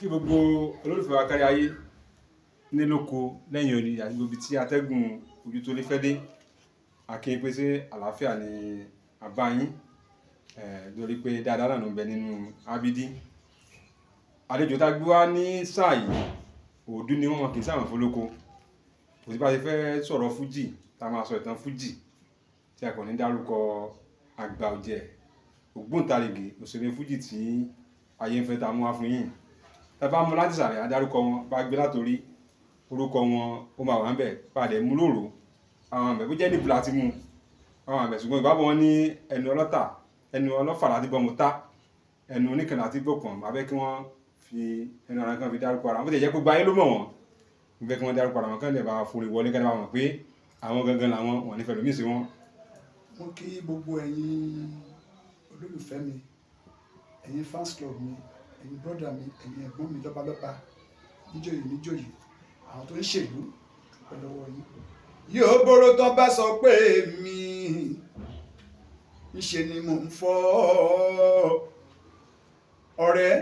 Kí gbogbo olólùfẹ́ wa kárí ayé ní lóko lẹ́yìn odi àti gbogbo ibi tí atẹ́gùn ojú tó lè fẹ́ dé. A kí yín pé ṣé àlàáfíà ni a bá yín, lórí pé dáadáa náà ló ń bẹ nínú ábídí. Àlejò tá a gbé wá ní sáà yìí, òdú ni wọ́n, kì í sáwọn fọlọ́kọ. Kò sí bá ṣe fẹ́ sọ̀rọ̀ fújì tá a máa sọ ìtàn fújì tí a kò ní dárúkọ àgbà ọ̀jẹ̀ ògbóǹtarìgì òṣèré fújì tí ayé ń fẹ́ tá a mú wá fún yín. Tá a bá mú láti ìsàlẹ̀, a dárúkọ wọn, bá gbé látòrí orúkọ wọn, ó máa wà ń bẹ̀. Bá a dẹ̀ mú lóòró àwọn àmì bó jẹ́ níbo láti mú àwọn àmì, ṣùgbọ́n ìbábọ̀ wọn ní ẹnu ọlọ́tà, ẹnu ọlọ́fà láti gbọ́ mu tá, ẹnu oníkan láti gbọ̀pọ̀n. Máa fẹ́ kí wọ́n fi ẹnu ara kan fi dárúkọ ara wọn. Bó ti jẹ́ pé gbogbo ayé ló mọ̀ wọ́n, mo fẹ́ kí wọ́n dárúkọ ara wọn, kán lè bá forí wọlé, kán lè bá mọ̀ pé àwọn gangan làwọn wọ́n nífẹ̀ẹ́ lómi sí wọn. Mo kí gbogbo ẹ̀yin olólùfẹ́ mi, ẹ̀yin fans club mi, ẹ̀yin brother mi, ẹ̀yin ẹ̀gbọ́n mi, lọ́balọ́ba, níjòyè níjòyè, àwọn tó ń ṣèlú, dúpẹ́ lọ́wọ́ yín. Yóò bóró tán bá sọ pé mi ńṣe ni mò ń fọ́ ọ̀rẹ́,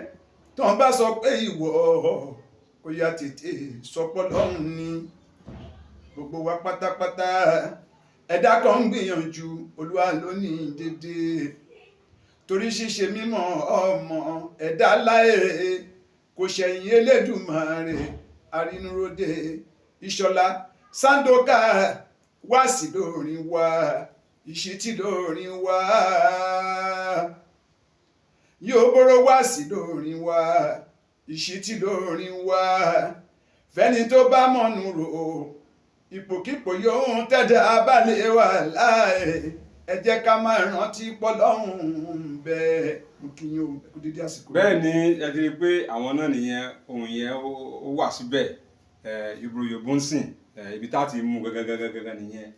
tán bá sọ pé ìwọ kò yá tètè sọpọ́ lọ́hùn ni gbogbo wa pátápátá. Ẹ̀dá kan ń gbìyànjú, Olúwa ló ní dédé, torí ṣíṣe mímọ́ ọmọ ẹ̀dá láyé kò ṣẹ̀yìn Elédùmarè arínúróde. Ìṣọ̀lá Sandoka wá sí lórin wá, ìṣítí lórin wá, yóò bóró wá sí lórin wá, ìṣítí lórin wá. Fẹ́ni tó bá mọ̀nù rò, ipòkípò yóò ń tẹ̀dá balẹ̀ wà láàyè. Ẹ jẹ́ ká máa rántí pọ́lọ́hún bẹ́ẹ̀. Mo kí yín o, ẹ kú dédé àsìkò. Bẹ́ẹ̀ ni, ẹ ti rí i pé àwọn náà nìyẹn, ohun yẹn ó wà síbẹ̀. Yòbòrò yòbó ń sìn ibi tá a ti mú gangan gangan gangan nìyẹn,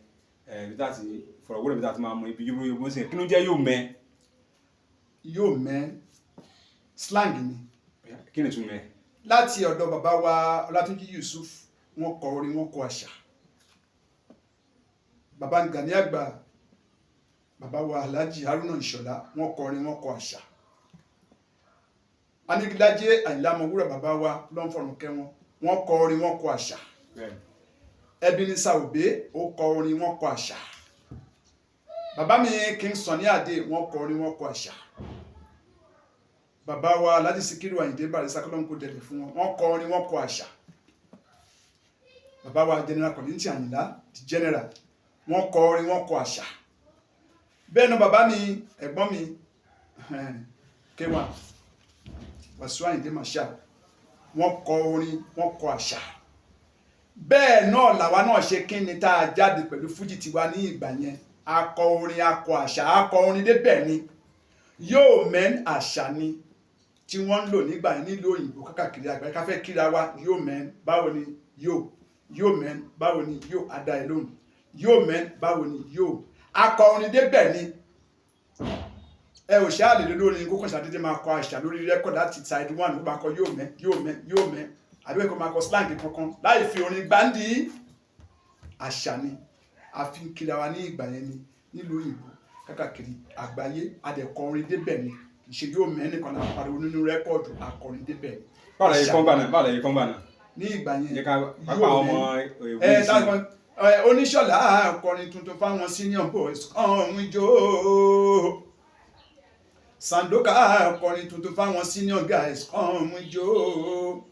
ibi tá a ti fọ̀rọ̀wérọ̀, ibi tá a ti máa mú ibi yòbòrò yòbó ń sìn. Kí ló jẹ́ yóò mẹ́? Yóò mẹ́, slang ni. Kí ni ìtumọ̀ ẹ̀? Láti ọ̀dọ̀ bàbá wa Ọlátúnjí Yusuf, wọ́n kọ orin, wọ́n kọ àṣà. Bàbá Gani Àgbà, bàbá wa Alhaji Haruna Ìṣọ̀lá, wọ́n kọ orin, wọ́n kọ àṣà. Anigilájé Àyìnlá Ọmọwúrà, bàbá wa lọ́nfọ̀rùn kẹ́wọn, wọ́n kọ orin, wọ́n kọ àṣà. Ebenezer Obey, ó kọ orin, wọ́n kọ àṣà. Bàbá mi King Sunny Adé, wọ́n kọ orin, wọ́n kọ àṣà. Bàbá wa Alhaji Sikiru Ayinde Barrister, kọ́lọ́n kó dẹ̀lẹ̀ fún wọn, wọ́n kọ orin, wọ́n kọ àṣà. Bàbá wa General Kollington Àyìnlá, the general, wọ́n kọ orin, wọ́n kọ àṣà. Bẹ́ẹ̀ náà bàbá mi, ẹ̀gbọ́n mi, K1, Wasiu Ayinde Marshal, wọ́n kọ orin, wọ́n kọ àṣà. Bẹ́ẹ̀ náà làwa náà ṣe. Kí ni tá a jáde pẹ̀lú fújì tiwa ní ìgbà yẹn? A kọ orin, a kọ àṣà, a kọ orin débẹ̀ ni. Yóò mẹ́n, àṣà ni tí wọ́n ń lò nígbà yẹn nílùú òyìnbó kákàkiri àgbáyé. Ká fẹ́ kíra wa, "Yo man, báwo ni? Yo, yo man, báwo ni? Yo." Ada ẹ̀ lóhùn, "Yo man, báwo ni? Yo." A kọ orin débẹ̀ ni. Ẹ ò ṣáà lè lórí kókò ṣàdédé máa kọ àṣà lórí record láti side one, ó máa kọ "yo man, yo man, yo man", àbí kò máa kọ slang kankan láì fi orin gbáǹdì. Àṣà ni a fi ń kíra wa ní ìgbà yẹn ni nílùú òyìnbó kákàkiri àgbáyé. Adẹ̀kọ orin débẹ̀ ni. Kì í ṣe "yo man" nìkan la pariwo nínú record, akọrin débẹ̀ ni. Báwo la yẹ kọ́ ń gbà náà? Báwo la yẹ kọ́ ń gbà náà? Ní ìgbà yẹn, Jẹ́ ká pápá àwọn ọmọ òyìnbó ẹ yìí sí. táwọn ẹ oníṣọ̀lá akọrin tuntun fáwọn senior boys kan jó. Sandoka akọrin tuntun fáwọn senior guys kan jó.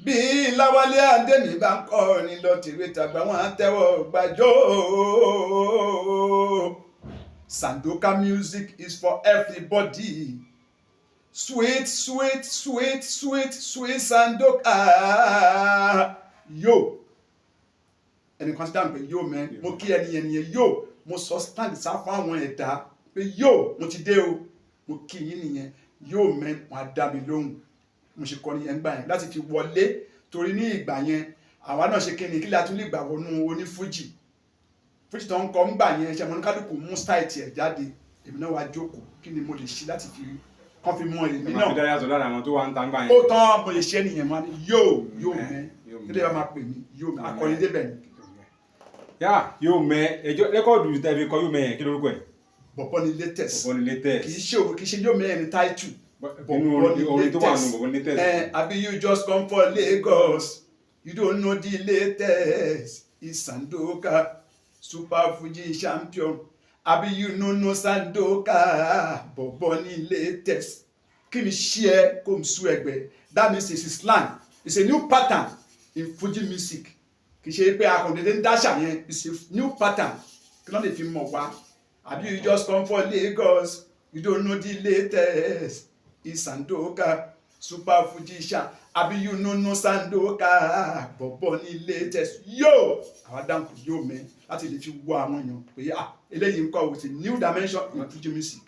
Bí Láwálé Adémi bá ń kọrin lọ, tìwé tàgbà wọn á tẹ́wọ́ gbàjọ́. Sandoka music is for everybody. Sweet, sweet, sweet, sweet, sweet Sandoka. Yo, ẹnìkan ti dáhùn pé "yo man". Mo kí ẹni yẹn nìyẹn. Yo, mo sọ stand sá fún àwọn ẹ̀dá pé yo, mo ti dé o, mo kí yín nìyẹn. "Yo man", wọn á dá mi lóhùn. Mo ṣe kọ́ nìyẹn gbà yẹn láti fi wọlé, torí ní ìgbà yẹn àwa náà ṣe kíni, kí la tún lè gbà wọnú onífújì? Fújì tó ń kọ́ ń gbà yẹn, ṣe mo ní kálukú mú style tiẹ̀ jáde. Èmi náà wá jókòó, kí ni mo lè ṣe láti fi kán fi mọ èmi Ẹ máa náà fi dára yàtọ̀ lára àwọn tó wà ń ta ń gbà yẹn. Ó tán, mo lè ṣe nìyẹn. Mo á ní "yo, yo man". Yo man. Kí lè bá máa pè mí "yo man", akọrin débẹ̀ ni. Yá "yo man", ẹjọ́ record tẹ́ fi kọ "yo man" yẹn, kí lórúkọ ẹ̀? Bọ̀bọ̀ ni Latest. Bọ̀bọ̀ ni Latest. Kì í ṣe òwe, kì í ṣe "yo man" ní title. Inú orin tó wà nù Bọ̀bọ̀ ní latest. Àbí you just come for Lagos, you don't know the latest, is Sandoka, super Fuji champion. Àbí you no know Sandoka, Bọ̀bọ̀ ní latest. Kí mi ṣí ẹ kó mi sú ẹgbẹ́. That means it's a slang, it's a new pattern in Fuji music. Kì í ṣe pé akọ̀dédé ń dáṣà yẹn. It's a new pattern kí ló lè fi mọ̀ wá. Àbí you just come for Lagos, you don't know the latest, is Sandoka, super Fuji champ. Àbí you no know Sandoka, Bọ̀bọ̀ ní latest. Yóò àwọn dáhùn yóò mẹ́ láti lè fi wọ àwọn èèyàn pé, ah, eléyìí ń kọ́ with a new dimension in Fuji music.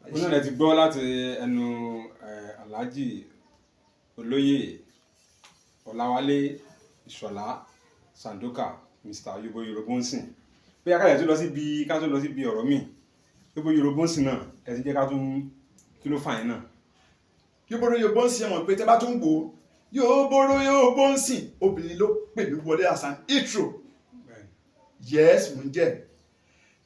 Ó náà lè ti gbọ́ láti ẹnu Alhaji Olóyè Ọláwálé Ìṣọ̀lá Sandoka, Mr Yobo Yorobonsin. Bí akáyọ̀ tó lọ síbi, ká tó lọ síbi ọ̀rọ̀ míì, Yobo Yorobonsin náà, ẹ ti jẹ́ ká tún kí ló fà yẹn náà? Yóbóró yóbó ń sìn, wọn pé tẹ́ bá tún wò ó, yóbóró yóbó ń sìn, obìnrin ló pè mí wọlé as an intro. Yes, mo ń jẹ́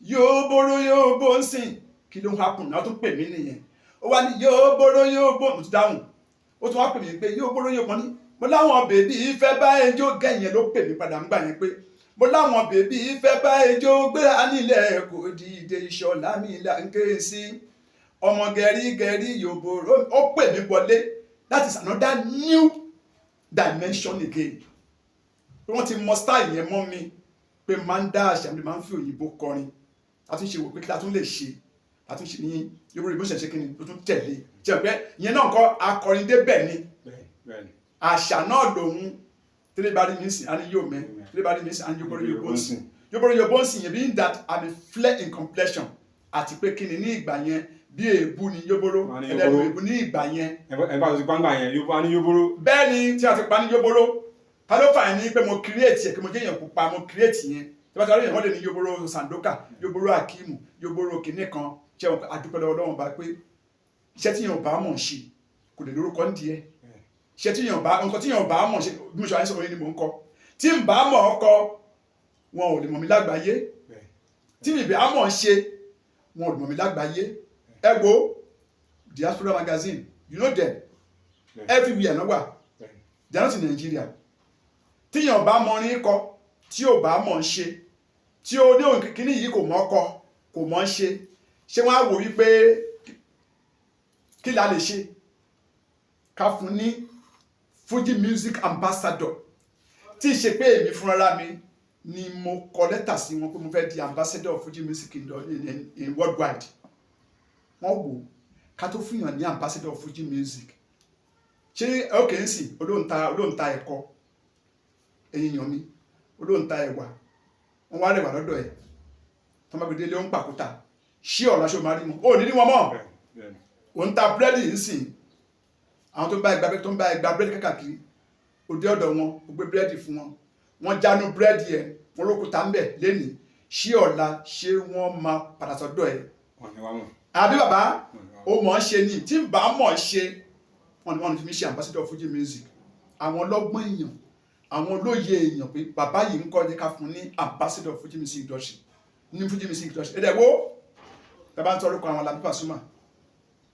yóbóró yóbó ń sìn. Kí ló ń happen náà? Tún pè mí nìyẹn. Ó wá ní yóbóró yóbó, mo tún dáhùn. Ó tún wá pè mí pé yóbóró yóbó ní mo láwọn baby fẹ́ bá ẹjọ́ gẹ̀yìn. Ló pè mí padà ń gbà yẹn pé mo láwọn baby fẹ́ bá ẹjọ́ gbéra nílẹ̀, kò dìde, Ìṣọ̀lá mi là ń ké sí, ọmọ gẹ̀rígẹ̀rí yòbòrò. Ó pè mí wọlé. That is another new dimension again. Pé wọ́n ti mọ style yẹn mọ́ mi pé máa ń dá àṣà mi, máa ń fi òyìnbó kọrin. A tún ṣe wò pé kí la tún lè ṣe, a tún ṣe ní yorùbá ìbò ṣẹ̀ṣẹ̀ kí ni tó tún tẹ̀lé jẹ́ pé ìyẹn náà kọ́ akọrin débẹ̀ ni. Bẹ́ẹ̀ni. Àṣà náà lòun tẹ́lẹ̀ bá rí mi sìn, á ní yóò mẹ́. Tẹ́lẹ̀ bá rí mi sìn, á ní yóò bọ́rọ̀ yóò bó ń sìn, yóò bọ́rọ̀ yóò bó ń sìn yẹn, being that I'm a flair in complexion, àti pé kí ni ní ìgbà yẹn, bí èébú ni yóbóró. Wọ́n á ní ẹlẹ́nu yóbóró. Èébú ní ìgbà yẹn. Ẹ bá tó ti pàǹgbà yẹn, yóò bá ní yóbóró. Bẹ́ẹ̀ ni, tí a ti pa ní yóbóró, ta ló fà ní pé mo create ẹ̀, kí mo jẹ́ èèyàn pupa, mo create yẹn. Tí wọ́n ti rí èèyàn, wọ́n lè ní yóbóró Sandoka, yóbóró Akimu, yóbóró kìnní kan. Ṣé wọn adúpẹ́ lọ́wọ́ Ọlọ́run bá pé iṣẹ́ tí yẹn ò bá mọ̀ ṣe kò lè lórúkọ ń di ẹ́. Iṣẹ́ tí yẹn ò bá, nǹkan tí yẹn ò bá mọ̀ ṣe, bí mo ṣe wà ní sọ̀rọ̀ yẹn ni mò ń kọ. Tí n bá mọ̀ ọ́ kọ, wọn ò lè mọ̀ mí lágbàáyé. Tí mi bá mọ̀ ṣe, wọn ò lè mọ̀ mí lágbàáyé. Ẹ wo Diaspora Magazine, you know them everywhere náà wà. They are not in Nigeria. Tíyàn bá mọ orin kọ, tí ò bá mọ̀ ń ṣe, tí ó ní òun kíní yìí kò mọ̀ kọ, kò mọ̀ ń ṣe, ṣé wọ́n á wò wípé kí la lè ṣe ká fún ní Fuji Music Ambassador? Tí ì ṣe pé èmi fúnra mi ni mo kọ lẹ́tà sí wọn pé mo fẹ́ di ambassador of Fuji music in worldwide. Wọ́n wò ká tó fún yàn ní ambassador of Fuji music. Ṣé ókè ń sìn olóǹta ẹ̀kọ́ ẹ̀yìn yàn mí, olóǹta ẹ̀wà, wọ́n wá rẹwà lọ́dọ̀ ẹ̀, tó má gbé délé, ó ń pàkúta. Ṣé ọ̀la ṣó máa rí wọn? Ó ní rí wọn mọ́. Òun ta búrẹ́dì ń sìn, àwọn tó ń bá ẹgbà, tó ń bá ẹgbà búrẹ́dì káàkiri, òde ọ̀dọ̀ wọn, ó gbé búrẹ́dì fún wọn, wọ́n jánu búrẹ́dì ẹ̀, wọ́n rókúta ń bẹ̀ lẹ́nìí. Ṣé ọ̀la ṣé wọ́n máa padà sọ́dọ̀ ẹ̀? Wọ́n ní wá mọ̀. Àbí bàbá ó mọ̀ ọ́n ṣe ni? Tí ń bá mọ̀ ọ́n ṣe, wọ́n ní wọ́n fi mí ṣe ambassador of Fuji music. Àwọn ọlọ́gbọ́n èèyàn, àwọn olóye èèyàn pé bàbá yìí ń kọ́ ní ká fún ní ambassador of Fuji music industry, ní Fuji music industry. Ẹ̀dẹ̀ wo tàbá ń tọrúkọ àwọn Alabi Pasuma,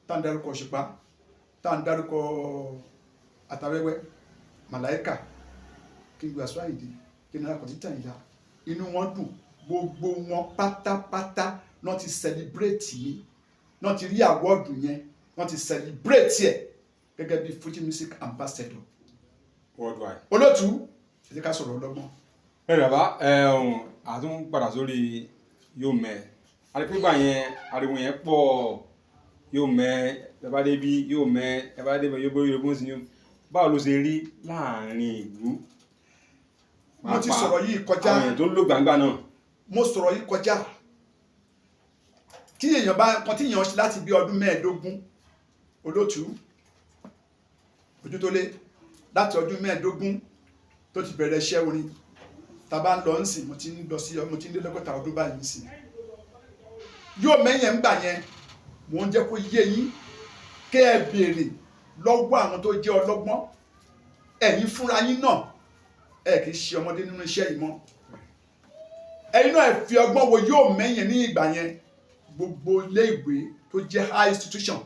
tá ń darúkọ Òṣùpá, tá ń darúkọ Àtàwẹ́wẹ́, Màláíkà, King Wasiu Ayinde, General Kollington Ayinla, inú wọn dùn. Gbogbo wọn pátápátá náà ti celebrate mi, náà ti rí award yẹn, wọ́n ti celebrate ẹ̀ gẹ́gẹ́ bí Fuji music ambassador worldwide. Olótú, ẹ jẹ́ ká sọ̀rọ̀ ọlọ́gbọ́n. Ẹ bàbá ẹ ọ̀hún, àtún padà sórí yóò mẹ àdìpégbà yẹn, ariwo yẹn pọ̀. Yóò mẹ ẹ bá débi, yóò mẹ ẹ bá débi, yóò bóyá yóò bó sí yóò. Báwo ló ṣe rí láàrin ìlú? Mo ti sọ̀rọ̀ yìí kọjá. Àwọn èèyàn tó ń lò gbangba náà. Mo sọ̀rọ̀ yìí kọjá. Tí èèyàn bá kan tí èèyàn ṣe láti bí ọdún 15, olótú ojú tó lé, láti ọdún 15 tó ti bẹ̀rẹ̀ iṣẹ́ orin, tá a bá ń lọ ń sìn, mo ti ń lọ sí, mo ti ń lé 60 ọdún báyìí ń sìn. Yóò mẹ́yẹ̀ ń gbà yẹn, mò ń jẹ́ kó yé yín kẹ́ ẹ béèrè lọ́wọ́ àwọn tó jẹ́ ọlọ́gbọ́n. Ẹ̀yin fúnra yín náà, ẹ kì í ṣe ọmọdé nínú iṣẹ́ yìí mọ́. Ẹ̀yin náà, ẹ fi ọgbọ́n wo yóò mẹ́yìn ní ìgbà yẹn. Gbogbo ilé ìwé tó jẹ́ high institution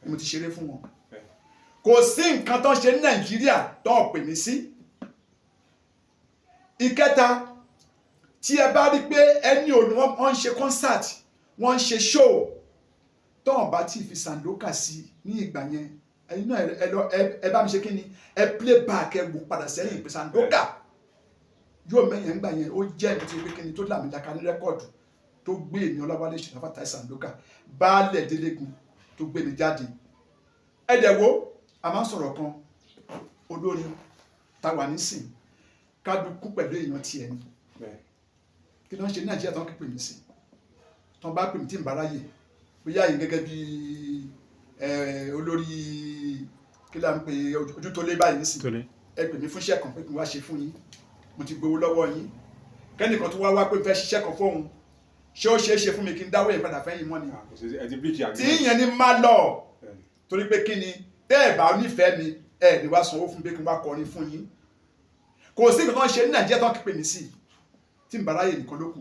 Ni mo ti ṣeré fún wọn. Kò sí nǹkan tó ń ṣe ní Nàìjíríà tó ń pè mí sí. Ìkẹta, tí ẹ bá rí pé ẹni òní wọ́n ń ṣe concert, wọ́n ń ṣe show, tọ́wọ̀n bá tí ì fi Sandoka sí ní ìgbà yẹn, ẹ̀yin náà ẹ lọ, ẹ bá mi ṣe kí ni, ẹ play back, ẹ wò padà sẹ́yìn pé Sandoka yóò mẹ́yìn ńgbà yẹn. Ó jẹ́ ibi tí pé kí ni tó làmìlaka ní record tó gbé èmi Ọláwálé Ìṣọ̀lá Fatai Sandoka, Baálẹ̀ Délégun, tó gbé mi jáde. Ẹ dẹ̀ wo, a máa ń sọ̀rọ̀ kan, olórin táwa nísìn, kálukú pẹ̀lú èèyàn tiẹ̀ ni. Kí ló ń ṣe ní Nàìjíríà tó ń pè mí sí? Tó ń bá pè mí tí ń bá ráyè, bóyá yìí gẹ́gẹ́ bí olórí, kí là ń pè, ojú tó lé báyìí nísìn, ẹ pè mí fún iṣẹ́ kan pé kí n wá ṣe fún yín, mo ti gbowó lọ́wọ́ yín, kẹ́nìkan tó wá wá pé n fẹ́ ṣiṣẹ́ kan fóun, ṣé ó ṣeé ṣe fún mi kí n dáwọ́ yẹn padà fẹ́yìn mọ́ ni? Ẹ ti breach Tí agreement. ìyẹn ni má lọ, torí pé kí ni, tẹ́ ẹ̀ bá nífẹ̀ẹ́ mi, ẹ̀ ní wá sanwó fún mi pé kí n wá kọrin fún yín. Kò sí nǹkan tó ń ṣe ní Nàìjíríà tó ń pè mí sí tí n bá ráyè nìkan ló kù.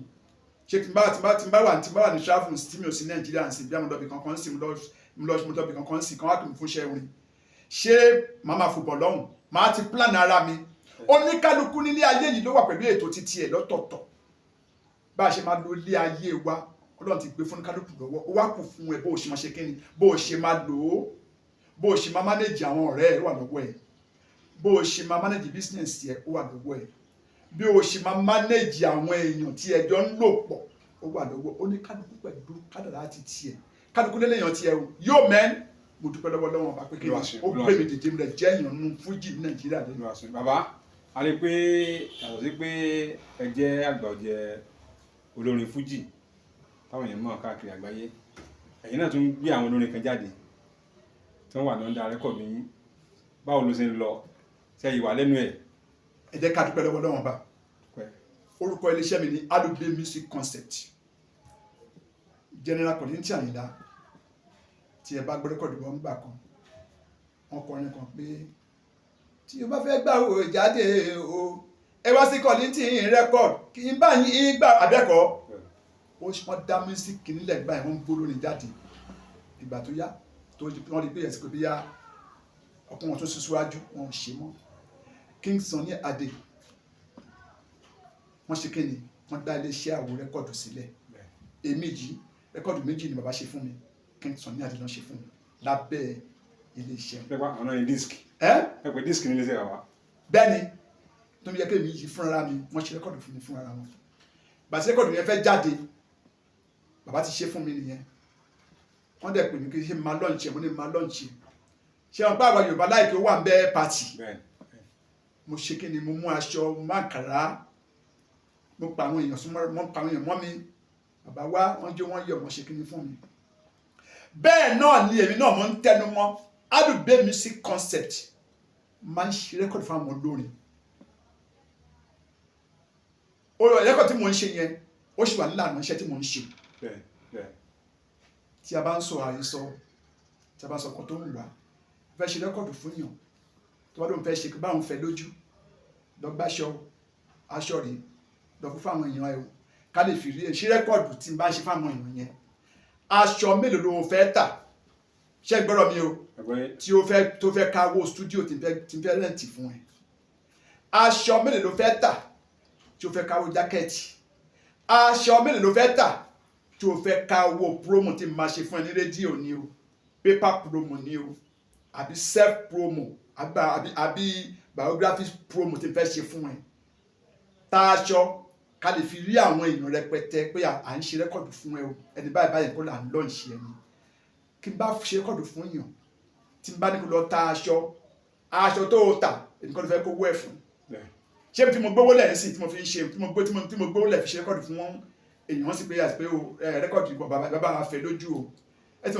Ṣé tí n bá wà ní travels, tí mi ò sí Nàìjíríà ń sìn, bí àwọn lọ́bì kankan ń sìn, mo lọ́bì kankan ń sìn, kan wá pè mí fún iṣẹ́ orin, ṣé màá máa fòbọ̀ lọ́hùn? Màá ti plan ara mi. Oníkálukú nílé ayé yìí ló wà pẹ̀lú ètò títí ẹ̀ lọ́tọ̀ọ̀tọ̀. Bá a ṣe máa lo ilé ayé wa, Ọlọ́run ti gbé fún kálukú lọ́wọ́. Ó wá kù fún ẹ bó o ṣe máa ṣe kíni, bó o ṣe máa lò ó, bó o ṣe máa manage àwọn ọ̀rẹ́ ẹ̀, ó wà lọ́wọ́ ẹ̀. Bó o ṣe máa manage business ẹ̀, ó wà lọ́wọ́ ẹ̀. Bí o ṣe máa manage àwọn èèyàn tí ẹjọ́ ń lò pọ̀, ó wà lọ́wọ́ oníkálukú pẹ̀lú kádàrá ti tiẹ̀. Kálukú lélẹ́yàn tiẹ̀ o. Yóò mẹ́n mo dúpẹ́ lọ́wọ́ lọ́wọ́ ọba pé kí ni ó gbé mi dìde rẹ̀ jẹ́ èèyàn nínú fújì ní Nàìjíríà lẹ́nu. Bàbá, a rí i pé yàtọ̀ sí pé ẹ jẹ́ àgbà ọ̀jẹ̀ olórin fújì táwọn èèyàn mọ̀ káàkiri àgbáyé, ẹ̀yin náà tún gbé àwọn olórin kan jáde tí wọ́n wà ní under record yín. Báwo ló ṣe ń lọ? Ṣe ìwà lẹ́nu ẹ̀? Ẹ jẹ́ ká dúpẹ́ lọ́wọ́ lọ́wọ́ ọba. Orúkọ iléeṣẹ́ mi ní Alube Music Concept. General Kollington Àyìnlá, tí ẹ bá gbọ́ record wọn gbà kan, wọn kọrin kan pé tí o bá fẹ́ gbà wò jáde o, ẹ wá sí Kollington record kí n bá yín gbà abẹ́kọ̀ọ́. Wọ́n dá music nílẹ̀ gbà yẹn, wọ́n ń gbó lónìí jáde. Ìgbà tó yá, tó wọ́n rí pé ẹ̀sìn pé bí yá ọkùnrin wọn tó sún síwájú, wọn ò ṣe mọ́. King Sunny Adé, wọ́n ṣe kí ni, wọ́n dá iléeṣẹ́ àwo record sílẹ̀. Èmi yìí, record méjì ni bàbá ṣe fún mi. King Sunny Adé ló ṣe fún mi lábẹ́ iléeṣẹ́. Pẹ́pẹ́ àwọn náà ní disc. Ẹ́. Ẹ pé disc ní iléeṣẹ́ bàbá. Bẹ́ẹ̀ ni, tó ń yẹ kí èmi yìí fúnra mi, wọ́n ṣe record fún mi fúnra wọn. Gbàtí record yẹn fẹ́ jáde, bàbá ti ṣe fún mi nìyẹn. Wọ́n dẹ̀ pè mí kí ṣe máa launch ẹ̀. Mo ní máa launch ẹ̀. Ṣé wọn pa àwọn Yorùbá láìpẹ́, ó wà ń bẹ́ party. Mo ṣe kí ni, mo mú aṣọ, mo àǹkàrá, mo pa àwọn èèyàn súnmọ́, mo pa àwọn èèyàn mọ́ mi. Bàbá wa, wọ́n jó, wọ́n yọ̀, wọ́n ṣe kí ni fún mi. Bẹ́ẹ̀ náà ni èmi náà mo ń tẹnu mọ́, Alube Music Concept máa ń ṣe record fún àwọn olórin. Record tí mo ń ṣe yẹn, ó sì wà nílànà iṣẹ́ tí mo ń ṣe. bẹ́ẹ̀ bẹ́ẹ̀ Tí a bá ń sọ àhesọ, tí a bá ń sọ ọkàn tó ń wà, fẹ́ ṣe record fún yàn, tó bá lóun fẹ́ ṣe báwọn fẹ́ lójú, lọ gbáṣọ, aṣọ rèé, lọ fún fáwọn èèyàn ẹ o, ká lè fi rí ẹ ṣe record tí n bá ń ṣe fáwọn èèyàn yẹn. Aṣọ mélòó ló fẹ́ tà? Ṣé gbọ́dọ̀ mi o? Ẹ̀gbọ́n. Tí ó fẹ́, tó fẹ́ káwó studio tí n fẹ́ rent fún ẹ. Aṣọ mélòó ló fẹ́ tà tí ó fẹ́ káwó jacket? Aṣọ mélòó ló fẹ́ tà tí ó fẹ́ káwó promo tí n máa ṣe fún ẹ ní rédíò ni o, paper promo ni o, àbí self promo, àbí biography promo tí n fẹ́ ṣe fún ẹ? Ta aṣọ ká lè fi rí àwọn èèyàn rẹpẹtẹ pé à ń ṣe record fún ẹ o, ẹni báyìí báyìí kó là ń launch ẹni. Kí n bá ṣe record fún yàn, tí n bá ní kó lọ ta aṣọ, aṣọ tó o tà, èmi kọ́ ló fẹ́ kó wó ẹ̀ fún. Ṣé tí mo gbówó lẹ̀ sí, tí mo fi ń ṣe, tí mo gbówó lẹ̀ fi ṣe record fún wọn, èèyàn sì pé àti pé o ẹ record bàbá bàbá fẹ́ lójú o. Ẹ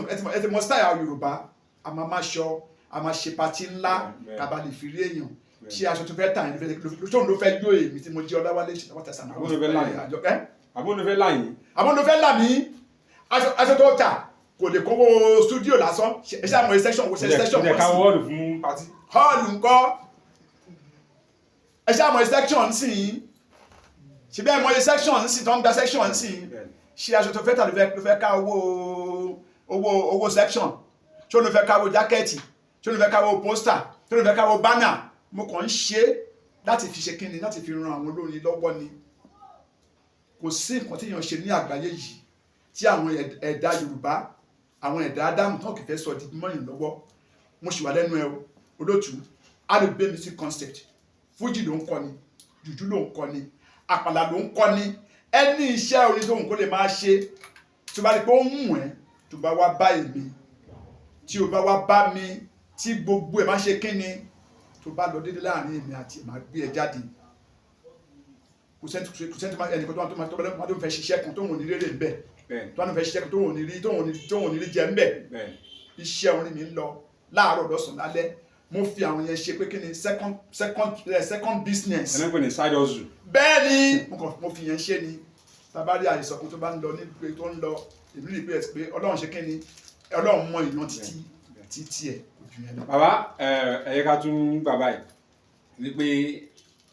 ti mọ style Yorùbá, a máa máa ṣọ, a máa ṣe party ńlá ká bá lè fi rí èèyàn. Ṣé aṣọ tó fẹ́ tà yẹn tóun ló fẹ́ yó èmi tí mo jẹ́ Ọláwálé Ìṣọ̀lá Sànà? Àbúrò fẹ́ là yín. Àbúrò ló fẹ́ là yín. Àbúrò ló fẹ́ là mí. Aṣọ tó tà kò lè kówó studio lásán. Ṣe ṣe àmọ́ section wo ṣe section Ó jẹ́ kan ká sí wọ́ọ̀lù fún party. Hall ńkọ́? Ẹ ṣe àmọ́ section sí i, ṣe bẹ́ẹ̀ mọ̀ section sí tó ń gba section sí i. Ṣe aṣọ tó fẹ́ tà ló fẹ́ ká owó section? Ṣé o ló fẹ́ káwó jacket? Ṣé o ló fẹ́ káwó poster? Ṣé o ló fẹ́ káwó banner? Mo kàn ń ṣe é láti fi ṣe kíni, láti fi ran àwọn olórin lọ́wọ́ ni. Kò sí nǹkan tí èèyàn ṣe ní àgbáyé yìí tí àwọn ẹ̀dá Yorùbá, àwọn ẹ̀dá Ádámù tán kì í fẹ́ sọ di mọ́yìn lọ́wọ́. Mo sì wà lẹ́nu ẹ o, olótú. Alùgbé music concept, fújì ló ń kọ ni, jùjú ló ń kọ ni, àpàlà ló ń kọ ni, ẹni iṣẹ́ orin tóun kó lè máa ṣe. Tó bá rí pé ó ń wù ẹ́, tó bá wá bá èmi, tí o bá wá bá mi, tí gbogbo ẹ̀ máa ṣe kíni, tó bá lọ déédéé láàrin èmi àti ẹ̀, máa gbé ẹ jáde. Kò sẹ́ni tó máa ẹnìkan tó máa tó fẹ́ ṣiṣẹ́ kan tóun ò ní rérè ń bẹ̀, tó máa fẹ́ ṣiṣẹ́ kan tóun ò ní rí jẹ ń bẹ̀. Iṣẹ́ orin mi ń lọ láàárọ̀, lọ́sàn-án, lálẹ́. Mo fi àwọn yẹn ṣe pé kí ni second business. Ẹni pè ní side hustle. Bẹ́ẹ̀ ni, mo kàn mo fi yẹn ṣe ni. Tàbá rí àìsàn kan tó bá ń lọ ní pé tó ń lọ, èmi rí pé ẹ pé Ọlọ́run ṣe kí ni, Ọlọ́run mọ ìyan títí títí ẹ̀, kò ju yẹn lọ. Bàbá, ẹ ẹ yẹ ká tún bàbá yìí wípé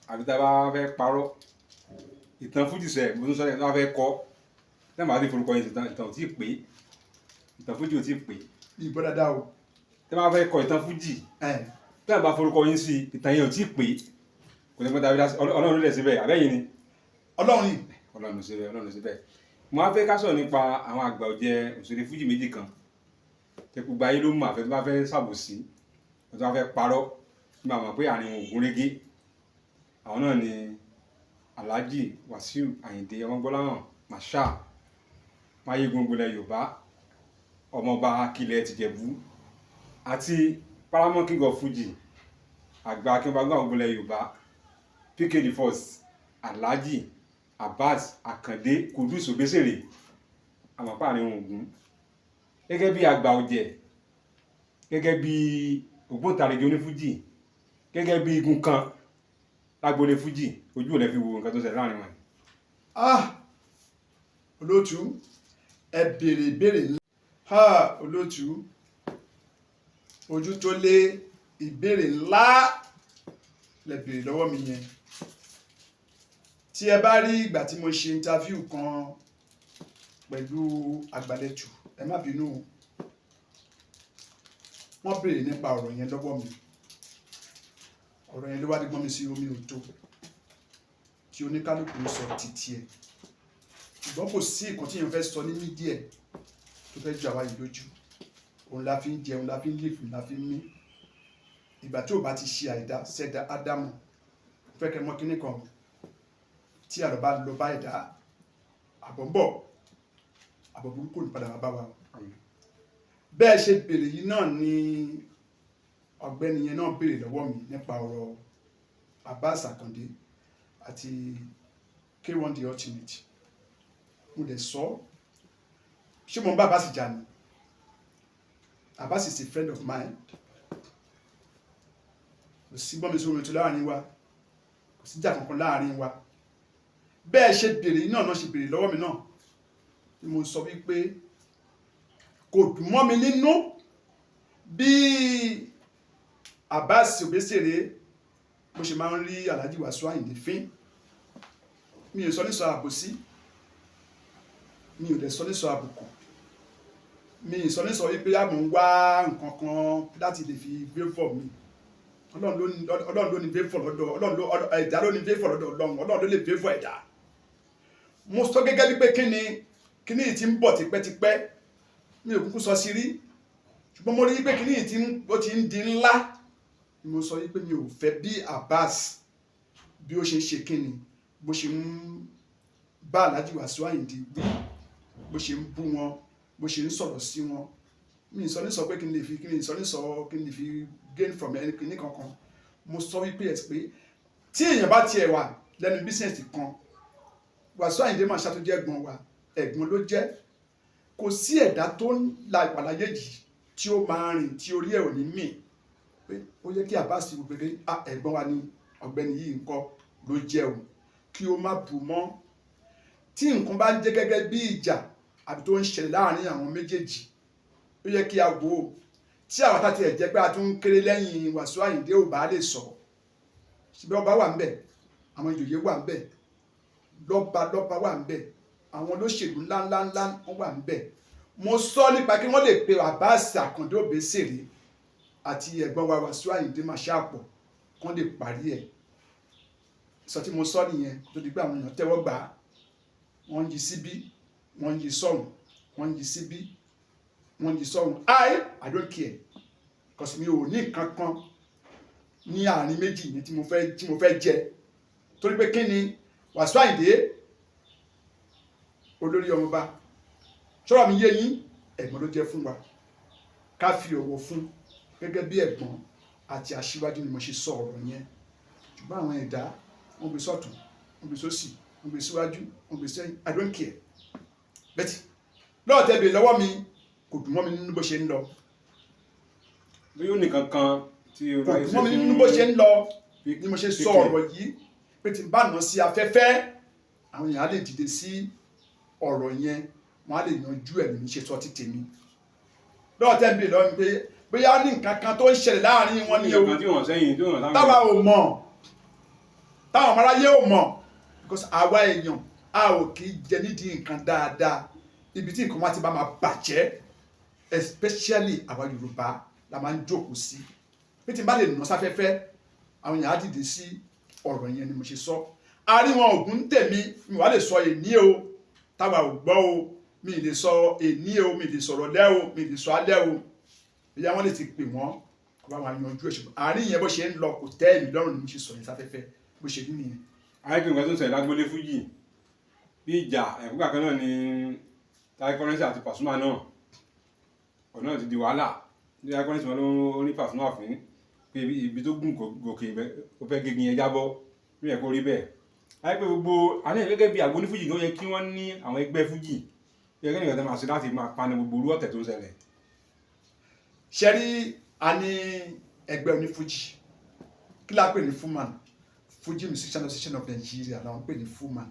àbí tá a bá fẹ́ parọ́ ìtàn fújì sẹ, mo tún sọ ẹ tó bá fẹ́ kọ́ tẹ́ màá ti forúkọ yẹn sí, ìtàn ò tí ì pé, ìtàn fújì ò tí ì pé. Ìgbọ́ dáadáa o. Tẹ́ bá fẹ́ kọ ìtàn fújì, tẹ́ bá forúkọ yín sí, ìtàn yẹn ò tí ì pé. Kò ní pẹ́ tàbí Ọlọ́run ló lẹ̀ síbẹ̀ àbẹ́yìn ni. Ọlọ́run ni. Ọlọ́run síbẹ̀, Ọlọ́run síbẹ̀. Mo á fẹ́ ká sọ̀rọ̀ nípa àwọn àgbà ọ̀jẹ̀ òṣèré fújì méjì kan tẹ gbogbo ayé ló mọ̀. Àfẹ́ tó bá fẹ́ ṣàbòsí, tó bá fẹ́ parọ́, nígbà mọ̀ pé àárín wọn ò gún régé. Àwọn náà ni Alhaji Wasiu Ayinde Ọmọgbọ́láhàn Marshal, Máyégún gbolẹ̀ Yorùbá, ọmọọba Akilẹ̀ tìjẹ̀bú, àti Paramount King of Fuji, àgbà akínbágbà gbolẹ̀ Yorùbá, PK the First, Alhaji Abbas Akande Kudus Obesere. Àmọ́ àárín wọn ò gún. Gẹ́gẹ́ bí àgbà ọ̀jẹ̀, gẹ́gẹ́ bí ògbóǹtarìgì onífújì, gẹ́gẹ́ bí igun kan lágboolé fújì, ojú ò lè fi wo nǹkan tó ṣẹlẹ̀ láàrin wọn? Ah, olóòtú, ẹ béèrè ìbéèrè ńlá. Ah, olóòtú, ojú tó lé, ìbéèrè ńlá lẹ béèrè lọ́wọ́ mi yẹn. Tí ẹ bá rí ìgbà tí mo ṣe interview kan pẹ̀lú Àgbàlẹ̀tù, ẹ má bínú o, wọ́n béèrè nípa ọ̀rọ̀ yẹn lọ́wọ́ mi. Ọ̀rọ̀ yẹn ló wá dé gbọ́n mi sí omi ò tó tí oníkálukú ń sọ títí ẹ̀, ṣùgbọ́n kò sí nǹkan tí èèyàn fẹ́ sọ ní media tó fẹ́ jọ àwa yìí lójú. Òun la fi ń jẹun, la fi ń live, la fi ń mí. Ìgbà tí ò bá ti ṣe àìdá sẹ́dá ádámù, fẹ́ kẹ́ mọ́ kínní kan, tí àlọ́ bá lọ bá ẹ̀dá, àbọ̀ ń bọ̀, àbọ̀ burúkú ní padà wá bá wa o. Bẹ́ẹ̀ ṣe béèrè yìí náà ni ọ̀gbẹ́ni yẹn náà béèrè lọ́wọ́ mi nípa ọ̀rọ̀ Abbas Akande àti K1 The Ultimate. Mo dẹ̀ sọ. Ṣé mo ń bá Abbas jà ni? Abbas is a friend of mine. Kò sí gbọ́n mi sí omi tó láàrin wa, kò sí jà kankan láàrin wa. Bẹ́ẹ̀ ṣe béèrè yìí náà náà ṣe béèrè lọ́wọ́ mi náà ni mo sọ wípé kò dùn mọ́ mi nínú bí Abbas Obesere bó ṣe máa ń rí Alhaji Wasiu Ayinde fín. Mi ò sọ ní sọ àbòsí, mi ò dẹ̀ sọ ní sọ àbùkù, mi ì sọ ní sọ wípé àmọ́ ń wá nǹkan kan láti lè fi favour mi. Ọlọ́run ló ní favour lọ́dọ̀ Ọlọ́run, ló ẹ̀dá ló ní favour lọ́dọ̀ Ọlọ́run. Ọlọ́run ló lè favour ẹ̀dá. Mo sọ gẹ́gẹ́ bí pé kíni kíní yìí ti ń bọ̀ tipẹ́tipẹ́. Mi ò kúkú sọ sí rí, ṣùgbọ́n mo rí pé kíní yìí ó ti ń di ńlá. Mo sọ wípé mi ò fẹ́ bí Abbas bí ó ṣe ń ṣe kíni, bó ṣe ń bá Alhaji Wasiu Ayinde wí, bó ṣe ń bú wọn, bó ṣe ń sọ̀rọ̀ sí wọn. Mi ì sọ ní sọ pé kí n lè fi kí n sọ ní sọ kí n lè fi gain from ẹni kíní kankan. Mo sọ wípé ẹ̀ pé tí èèyàn bá tiẹ̀ wà lẹ́nu business kan, Wasiu Ayinde Marshal tó jẹ́ ẹ̀gbọ́n wa, ẹ̀gbọ́n ló jẹ́. Kò sí ẹ̀dá tó ń la ìpàláyé yìí tí ó máa rìn tí orí ẹ̀ ò ní mì pé ó yẹ kí Abbas wò pé, ah, ẹ̀gbọ́n wa ni ọ̀gbẹ́ni yìí ń kọ́ ló jẹ́ o, kí ó má bù mọ́. Tí nǹkan bá ń jẹ́ gẹ́gẹ́ bí ìjà àbí tó ń ṣẹlẹ̀ láàrin àwọn méjèèjì, ó yẹ kí a wò ó. Tí àwọn tá tiẹ̀ jẹ́ pé a tún ń kéré lẹ́yìn Wasiu Ayinde ò bá lè sọ síbẹ̀, ọba wà ńbẹ̀, àwọn ìjòyè wà ńbẹ̀, lọ́ba lọ́ba wà ńbẹ̀, àwọn olóṣèlú ńláńláńlá wọ́n wà ńbẹ̀. Mo sọ nípa kí wọ́n lè pe Abbas Àkàndé Òbésèré àti ẹ̀gbọ́n wa Wàsíù Àyìndé Marshal pọ̀ kán lè parí ẹ̀. Sọ tí mo sọ nìyẹn kó tó di pé àwọn èèyàn tẹ́wọ́ gbà á. Wọ́n ń yí síbí, wọ́n ń yí sọ́hùn, wọ́n ń yí síbí, wọ́n ń yí sọ́hùn. I don't care, because mi ò ní nǹkan kan ní àárín méjì yẹn tí mo fẹ́ jẹ, torí pé kí ni Wàsíù Àyìndé olórí ọmọba sọ̀rọ̀ mi yé yín, ẹ̀gbọ́n ló jẹ́ fún wa, ká fi ọ̀wọ̀ fún gẹ́gẹ́ bí ẹ̀gbọ́n àti aṣíwájú ni mo ṣe sọ ọ̀rọ̀ yẹn. Ṣùgbọ́n àwọn ẹ̀dá, wọ́n gbé sọ́tún, wọ́n gbé sósì, wọ́n gbé síwájú, wọ́n gbé sẹ́yìn. I don't care. Bẹ́tì lọ́ọ̀tẹ́ bèè lọ́wọ́ mi, kò dùn mọ́ mi nínú bó ṣe ń lọ. Bí ó nìkan kan tí o Kò dùn mọ́ mi nínú bó ṣe ń lọ ni mo ṣe sọ ọ̀rọ̀ yìí, pé tí n bá nà sí afẹ́fẹ́, àwọn èèyàn á lè dìde sí ọ̀rọ̀ yẹn, wọ́n á lè yanjú ẹ̀ ní ṣe sọ ti tèmi. Lọ́ọ̀tẹ́ bèè lọ́wọ́ mi pé bóyá ní nǹkan kan tó ń ṣẹlẹ̀ láàrin wọn ni o nǹkan tí wọ́n sẹ́yìn tí wọ́n sáwọn táwa ò mọ̀, táwọn ọmọ aráyé ò mọ̀, because àwa èèyàn, a ò kì í jẹ nídìí nǹkan dáadáa. Ibi tí nǹkan wá ti bá máa bàjẹ́, especially àwa Yorùbá, la máa ń jókòó sí. Bí tí n bá lè nà sáfẹ́fẹ́, àwọn èèyàn á dìde sí ọ̀rọ̀ yẹn ni mo ṣe sọ. Àárín wọn ògùn tèmi, mi wàá lè sọ èní o, táwa ò gbọ́ o. Mi lè sọ èní o, mi lè sọ̀rọ̀ lẹ́ o, mi lè sọ alẹ́ o. Ìyá wọn lè ti pè wọ́n kó bá wọn yanjú ẹ̀, ṣùgbọ́n àárín yẹn, bó ṣe ń lọ kò tẹ́ èmi lọ́rùn ni mo ṣe sọ yẹn sáfẹ́fẹ́. Bó ṣe rí nìyẹn. Àìpé nǹkan tó ń ṣẹlẹ̀ lágbólé fújì bí ìjà ẹ̀kúgbà kan náà ni Taye Currency àti Pasuma náà, ọ̀nà ti di wàhálà. Ní Taye Currency, wọn ló ní Pasuma fún pé ibi tó gùn gòkè ibẹ̀, ó fẹ́ gégin yẹn jábọ́ ní ẹ̀kọ́ rí bẹ́ẹ̀. Àìpé gbogbo àní gẹ́gẹ́ bí àgbo ní fújì gan, yẹ kí wọ́n ní àwọn ẹgbẹ́ fújì, yẹ kí nìkan tó máa ṣe láti máa paná gbogbo orú ọ̀tẹ̀ tó ń ṣẹlẹ̀. Ṣe rí, a ní ẹgbẹ́ onífújì. Kí la pè ní FUMAN? Fuji Musician Association of Nigeria làwọn pè ní FUMAN.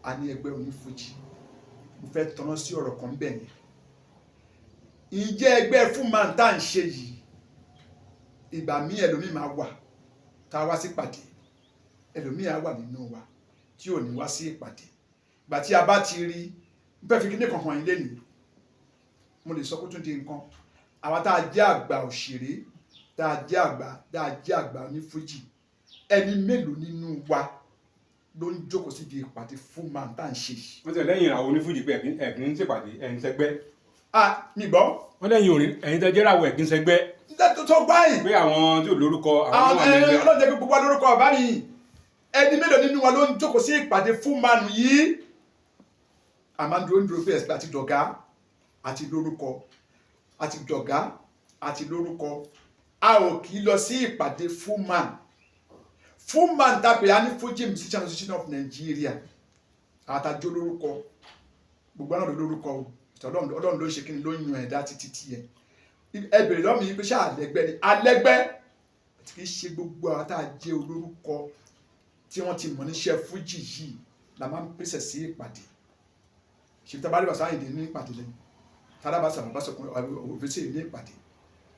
A ní ẹgbẹ́ onífújì. Mo fẹ́ tọ́nà sí ọ̀rọ̀ kan bẹ́ẹ̀ yẹn. Ìjẹ́ ẹgbẹ́ FUMAN tá à ń ṣe yìí, ìgbà míì ẹlòmíì máa wà tá a wá sí ìpàdé, ẹlòmíì á wà nínú wa tí ò ní wá sí ìpàdé. Ìgbà tí a bá ti rí, n fẹ́ fi kíní kan hàn yín lénìí, mo lè sọ kó tún di nǹkan. Àwa tá a jẹ́ àgbà òṣèré, tá a jẹ́ àgbà ní fújì, ẹni mélòó nínú wa ló ń jókòó síbi ìpàdé FUMAN tá à ń ṣe yìí? Wọ́n ti lẹ́yìn àwọn onífújì pé ẹ̀kín ń ṣèpàdé, ẹ̀yin sẹgbẹ́. Ah, mi gbọ́. Wọ́n lẹ́yìn orin, ẹ̀yin tẹ́ jẹ́ràwọ̀, ẹ̀kín sẹgbẹ́. Tó gbáyìn. Pé àwọn tí ò lórúkọ, àwọn àwọn tó wà nígbẹ́. Ọlọ́run jẹ́ kí gbogbo wa lórúkọ ọ̀bá mi. Ẹni mélòó nínú wa ló ń jókòó sí ìpàdé FUMAN yìí? Àmà ń dúró ń dúró pé ẹ̀sìn àti dọ̀gá àti lórúkọ, àti dọ̀gá àti lórúkọ. A ò kì í lọ sí ìpàdé FUMAN. FUMAN tàbí a ní Fuji Musician Association of Nigeria, àtàjọ lórúkọ, gbogbo náà ló lórúkọ o. Ọlọ́run ló ń ṣe kí ni, ló ń yan ẹ̀dá títí tiẹ̀. Ẹ bèrè lọ́mọ yìí pé ṣáà àlẹ́gbẹ́ ni alẹ́gbẹ́, tí kì í ṣe gbogbo àwọn tá a jẹ́ olórúkọ tí wọ́n ti mọ̀ níṣẹ́ fújì yìí la máa ń pèsè sí ìpàdé. Ṣe tá a bá rí Wasiu Ayinde ní ìpàdé lẹ́yìn tààrà bá sàbàbà sọkùnrin òfìsè ní ìpàdé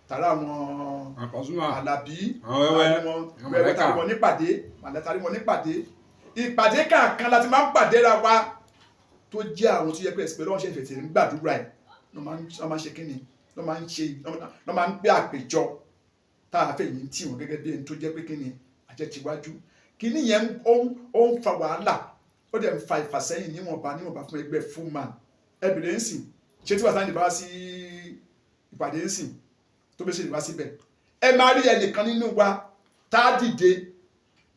tààrà àwọn Pasuma, Àlàbí, àwọn wẹ́wẹ́, àwọn àwọn wẹ́wẹ́, Màláíkà. Tàrí wọn nípàdé, màlẹ́ tàrí wọn nípàdé. Ìpàdé kàkan la ti máa ń pàdé ra wa, tó jẹ́ àwọn tó yẹ pé ẹ̀sìn pé lọ́wọ́ ṣe ìfẹ̀tì ń gbàdúrà ẹ̀ ló máa ń ṣe kíni, ló máa ń ṣe, ló máa ń gbé àpèjọ tá a fẹ́ yìí ń tì wọ́n gẹ́gẹ́ bí ẹni tó jẹ́ pé kíni àjẹtiwájú. Kíní yẹn ó ń fa wàhálà, ó dẹ̀ ń fa ìfàsẹ́yìn níwọ̀nba níwọ̀nba fún ẹgbẹ́ FUMAN. Ẹ bèrè ń sìn, ṣé tí Wasiu Ayinde bá wá sí ìpàdé ń sìn, tó bẹ́ ṣe lè wá síbẹ̀, ẹ máa rí ẹnìkan nínú wa tá a dìde,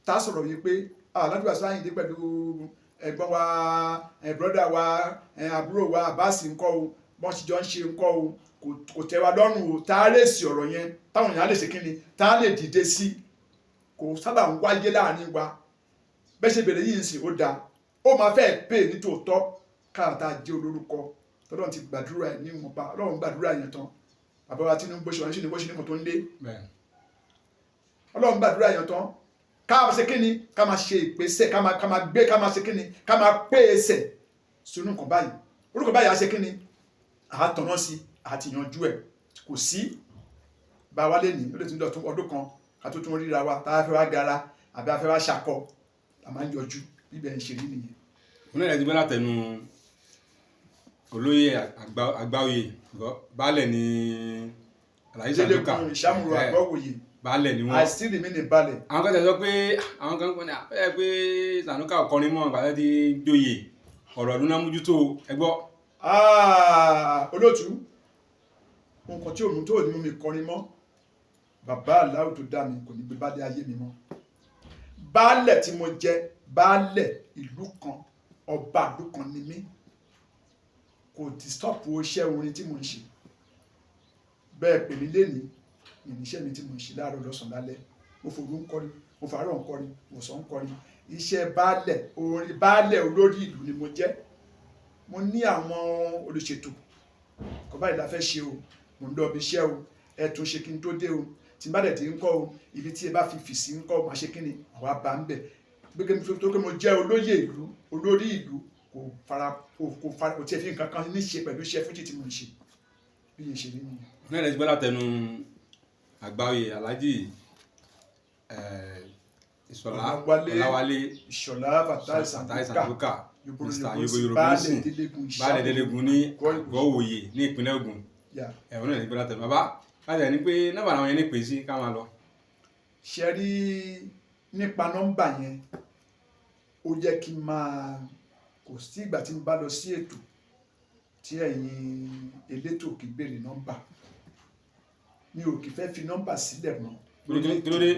tá a sọ̀rọ̀ yìí pé Alhaji Wasiu Ayinde pẹ̀lú ẹ̀gbọ́n wa, brother wa, àbúrò wa Abbas ńkọ́ o, bọ́n ṣe jọ ń ṣe ńkọ́ o, kò tẹ́ wa lọ́rùn o. Tá a lè sí ọ̀rọ̀ yẹn, táwọn èèyàn á lè ṣe kíni, tá a lè dìde sí. Kò sábà ń wáyé láàrin wa. Bẹ́ẹ̀ ṣe bèrè yìí ń sìn, ó dáa, ó máa fẹ́ pè ní tòótọ́ káà tá a jẹ́ olórúkọ tọ́lọ́run ti gbàdúrà ẹ̀ níwọ̀nba. Ọlọ́run gbàdúrà yẹn tán, bàbá wa Tinubu ṣe wọn ṣe ní bó ṣe ní kò tó ń lé. Ọlọ́run gbàdúrà yẹn tán, ká máa ṣe kíni, ká máa ṣe ìpèsè, ká máa gbé, ká máa ṣe kíni, ká máa pè é sẹ̀ sínú nǹkan báyìí, orúkọ báyìí, á ṣe kíni, à á tọ̀nà sí, à á ti yanjú ẹ̀. Kò sí bá wa lè ní ó lè tún dọ̀tún ọdún kan ká tó tún ríra wa, tá a fẹ́ wá gara àbí a fẹ́ wá ṣakọ, a máa ń yọjú. Bíbẹ̀ ń ṣe rí nìyẹn. Òun náà ti gbọ́ látẹnu. Olóyè àgbáòye baálẹ̀ ní Alhaji Sandoka. Délégun Ìṣàmùrò Àgbọ̀wòye. Baálẹ̀ ni I wọ́n. still remain a baálẹ̀. Àwọn kan tẹ̀ sọ pé àwọn kan kọ́ ni àpẹẹrẹ pé Sandoka ò kọrin mọ́ ìgbà tó ti joyè, ọ̀rọ̀ ọdún náà mójútó, ẹ gbọ́. Ah, olóòtú, nǹkan tí òun tó ní mú mi kọrin mọ́, bàbá aláwọ̀ tó dá mi kò ní gbé baálé ayé mi mọ́. Baálẹ̀ tí mo jẹ, baálẹ̀ ìlú kan, ọba ìlú kan ni mí, kò disturb iṣẹ́ orin tí mo ń ṣe. Bẹ́ẹ̀ pè mí lénìí, ìníṣẹ́ mi tí mo ń ṣe láàárọ̀, lọ́sàn-án, lálẹ́. Mo fòru ń kọrin, mo fàárọ̀ ń kọrin, mo sàn ń kọrin. Iṣẹ́ baálẹ̀, orin baálẹ̀, olórí ìlú ni mo jẹ́. Mo ní àwọn olùṣètò kọ báyìí la fẹ́ ṣe o, mò ń lọ ibi iṣẹ́ o, ẹ tún ṣe kí n tó dé o. Tí n bá dẹ̀ ti ń kọ́ o, ibi tí ẹ bá fi fì sí ń kọ́ o, máa ṣe kí ni àwa bá ń bẹ̀. Gbẹ́gẹ́ tó pé mo jẹ́ olóyè ìlú, olórí ìlú, kò fara kò fara, kò tiẹ̀ fi nǹkan kan ní ṣe pẹ̀lú iṣẹ́ fújì tí mo ń ṣe. Bí yẹn ṣe rí nìyẹn. Náà lè ti gbọ́ látẹnu àgbáòye Alhaji Ìṣọ̀lá Ọláwálé. Ọláwálé Ìṣọ̀lá Fatai Fatai Sandoka. Sandoka, Yòbòrò Mr. Yòbòrò Yobo sí Yorùbá baálẹ̀ sìn Délégun. Baálẹ̀ Délégun ní Àgọ́. Àgọ́wòye ní ìpínlẹ̀ Ògùn. Yeah. Ẹ̀wọ̀n náà lè gbọ́ látẹnu bàbá láti ẹ̀ ní pé nọ́mbà àwọn yẹn ní pè sí ká máa lọ. Ṣe rí nípa nọ́mbà yẹn, ó jẹ́ kí n máa, kò sí ìgbà tí n bá lọ sí ètò tí ẹ̀yin elétò kì í béèrè nọ́mbà. Mi ò kì í fẹ́ fi nọ́mbà sílẹ̀ mọ́. Kí ló dé?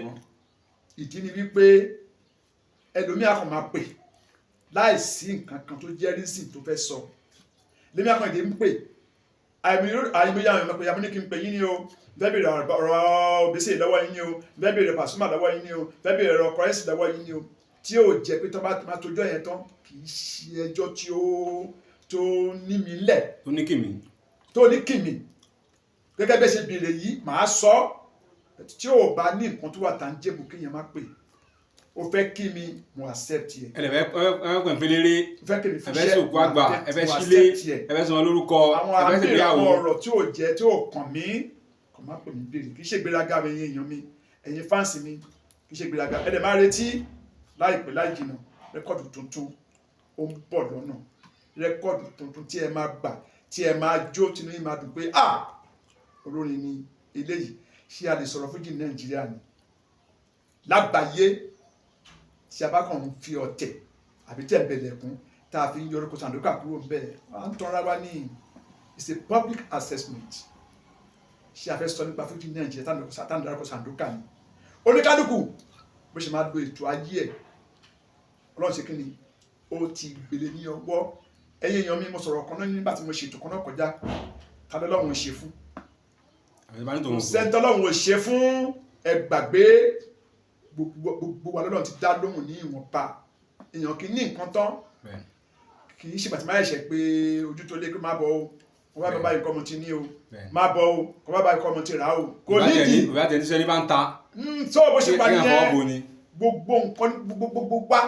Ìdí ni wípé ẹlòmíà kan máa pè láì sí nǹkan kan tó jẹ́ reason tó fẹ́ sọ. Lèmi àkàndé ń pè, àìmọye àwọn èèyàn pé àmọ́ ní kí n pè yín ní o, fẹ́ bèèrè ọ̀rọ̀ Obesere lọ́wọ́ yín ní o, fẹ́ bèèrè Pasuma lọ́wọ́ yín ní o, fẹ́ bèèrè ọ̀rọ̀ Currency lọ́wọ́ yín ní o, tí ó jẹ́ pé tó bá máa tójọ́ yẹn tán, kì í ṣe ẹjọ́ tí ó tó ní mi lẹ̀. Tó ní kìmí. Tó ní kìmí. Gẹ́gẹ́ bẹ́ẹ̀ ṣe béèrè yìí, màá sọ tí ò bá ní nǹkan tó wà tangible, kéèyàn má pè. Ó fẹ́ kí mi, mo accept yẹ. Ẹ lè fẹ́ ẹ fẹ́ pẹ̀lẹ́rẹ́. Ó fẹ́ kí mi ẹ fún fẹ́ iṣẹ́, sòkú àgbà, ẹ fẹ́ mo sílé, accept yẹ. Ẹ fẹ́ sọmọ lórúkọ, Àwọn ẹ fẹ́ àmì ṣègbéyàwó. àwọn ọ̀rọ̀ tí ò jẹ́, tí ò kàn mí, kò má pè mí béèrè. Kì í ṣe ìgbéraga mi, ẹ̀yin èèyàn mi, ẹ̀yin fans mi, kì í ṣe ìgbéraga. Ẹ dẹ̀ máa retí láìpẹ́ láì jìnnà, record tuntun ó ń bọ̀ lọ́nà, record tuntun tí ẹ máa gbà, tí ẹ máa jó, tinú yín máa dùn pé, ah, olórin ni eléyìí. Ṣé a lè sọ̀rọ̀ fújì ní Nàìjíríà ni lágbàáyé, tí a bá kàn ń fi ọ̀tẹ̀ àbí tẹ̀m̀bẹ̀lẹ̀kún tá a fi ń yọrùkọ Sandoka kúrò ń bẹ́ẹ̀, à ń tanra wa ní. It's a public assessment. Ṣé a fẹ́ sọ nípa fújì ní Nàìjíríà tá à ń darúkọ Sandoka ni? Oníkálukú bó ṣe máa lo ètò ayé ẹ̀, Ọlọ́run ṣe kí ni ó ti gbélé ní ọwọ́. Ẹ̀yin èèyàn mi, mo sọ̀rọ̀ kan náà nígbà tí mo ṣètò kan náà kọjá. Ta lọ́lọ́run ṣe fún? Àwọn ìbá ní tòun Kò kò. sẹ́ńtọ́ lọ́run ò ṣe fún. Ẹ gbàgbé, gbogbo gbogbo wa lọ́lọ́run ti dá lóhùn ní ìwọ̀nba. Èèyàn kì í ní nǹkan tán. Bẹ́ẹ̀. Kì í ṣe pàtí máa ṣẹ̀ pé ojú tó lé pé má bọ̀ o, wọ́n bá Bẹ́ẹ̀. báyìí kọ́ mo ti ní o, Bẹ́ẹ̀. má bọ̀ o, kọ́ bá báyìí kọ́ mo ti rà o, kò Ìbá tẹ̀ ní nídìí. Ìbá tẹ̀ ní sẹ́ni bá ń ta. Tó bó ṣe pa Kí ni àfọwọ́ bo nìyẹn. ni. Gbogbo nǹkan gbogbo gbogbo wa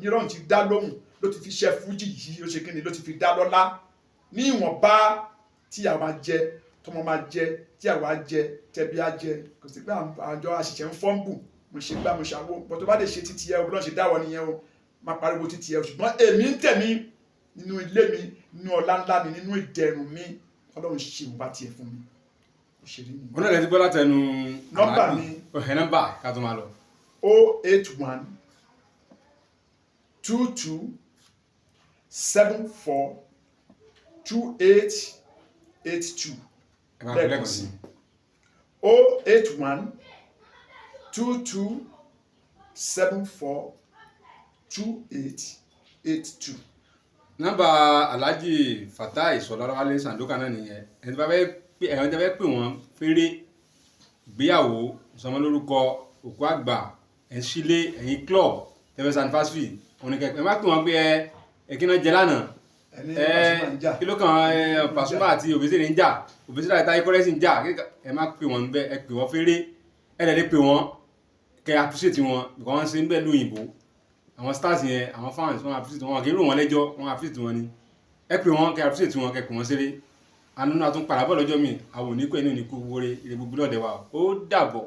ní Ọlọ́run ti dá lóhùn, ló ti fi ṣe fújì yìí, ó ṣe kí ni, ló ti fi dá lọ́lá ní ìwọ̀nba tí a máa jẹ, tọmọ máa jẹ, tí àwa jẹ, tẹbí á jẹ. Kò sí pé àjọ àṣìṣe ń fọ́nbù, mo ṣe gbá, mo ṣàwó bọ́. Tó bá lè ṣe títí ẹ o, bí wọ́n ṣe dáwọ́ nìyẹn o, máa pariwo títí ẹ o. Ṣùgbọ́n èmi ń tẹ̀mí nínú ilé mi, nínú ọlá ńlá mi, nínú ìdẹ̀rùn mi, Ọlọ́run ṣe ìwọ̀nba tiẹ̀ fún mi. Ó ṣe rí nìyẹn. Wọn náà lè ti gbọ́ látẹnu Nọ́mbà Alhaji. mi. Ọ̀hẹ́, nọ́mbà ká tó máa lọ. 081 22 74 28 82. Ẹ bá fi lẹ́ẹ̀kan sí. 081 22 74 28 82. Nọ́mbà Alhaji Fatai Sọláwálé Sandoka náà nìyẹn. Ẹni tí bá fẹ́ pè, ẹni tí bá fẹ́ pè wọ́n fẹ́rẹ́ ìgbéyàwó, ìsọmọlórúkọ, òkú àgbà, ẹ̀ ń sílé, ẹ̀yìn club tẹ́fẹ́ anniversary, oníkẹ́kẹ́ ẹ má pè wọ́n pé ẹ kí náà jẹ lánàá. Ẹni ẹ Pasuma ń jà. Kí ló kàn ẹ? Pasuma àti Obesere ń jà, Obesere àti Taye Currency ń jà. Ẹ má pè wọ́n bẹ́ẹ̀. Ẹ pè wọ́n fẹ́rẹ́, ẹ lè pè wọ́n kẹ́ appreciate wọn because wọ́n ṣe ń bẹ́ẹ̀ lóyìnbó. Àwọn stars yẹn, àwọn fans wọn appreciate wọn, kì í rò wọ́n lẹ́jọ́, wọn appreciate wọn ni. Ẹ pè wọ́n kẹ́ appreciate wọn, kẹ́ pè wọ́n ṣeré. Àánú náà tún padà bọ̀ lọ́jọ́ mi. Àwọn òní kò ẹni òní kú wọlé ire gbogbo lọ́dẹ wa. Ó dàbọ̀.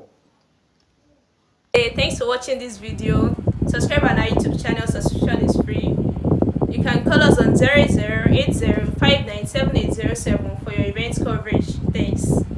Hey, thanks for watching this video. Subscribe on our YouTube channel, subscription is free. You can call us on 0080. 7807 for your event coverage. Thanks.